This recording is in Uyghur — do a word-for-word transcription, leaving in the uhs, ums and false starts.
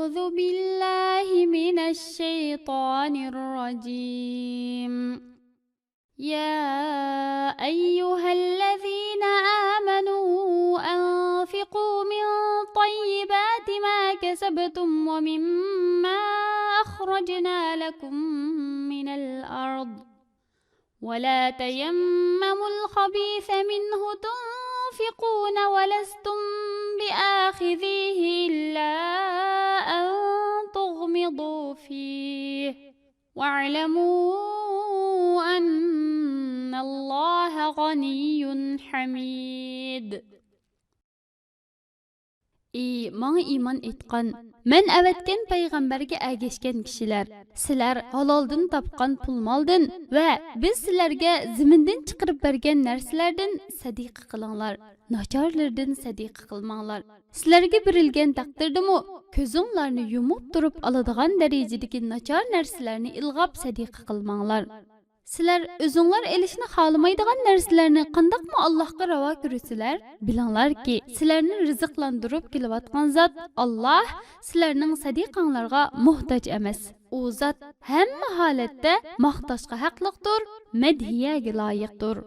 أعوذ بالله من الشيطان الرجيم. يا أيها الذين آمنوا أنفقوا من طيبات ما كسبتم ومما أخرجنا لكم من الأرض ولا تيمموا الخبيث منه تنفقون ولستم بآخذيه إلا أن تغمضوا فيه واعلموا أن الله غني حميد. ئى ماڭا ئىمان ئېيتقان، مەن ئەۋەتكەن پەيغەمبەرگە ئەگەشكەن كىشىلەر، سىلەر ھالالدىن تاپقان پۇل-مالدىن ۋە بىز سىلەرگە زېمىندىن چىقىرىپ بەرگەن نەرسىلەردىن سەدىقە قىلىڭلار، ناچارلىرىدىن سەدىقە قىلماڭلار. سىلەرگە بېرىلگەن تەقدىردىمۇ كۆزۈڭلارنى يۇمۇپ تۇرۇپ ئالىدىغان دەرىجىدىكى ناچار نەرسىلەرنى ئىلغاپ سەدىقە قىلماڭلار. سىلەر ئۆزۈڭلار ئېلىشنى خالىمايدىغان نەرسىلەرنى قانداقمۇ ئاللاھقا راۋا كۆرىسىلەر؟ بىلىڭلاركى، سىلەرنى رىزىقلاندۇرۇپ كېلىۋاتقان زات ئاللاھ سىلەرنىڭ سەدىقەڭلارغا موھتاج ئەمەس. ئۇ زات ھەممە ھالەتتە ماختاشقا ھەقلىقتۇر، مەدھىيەگە لايىقتۇر.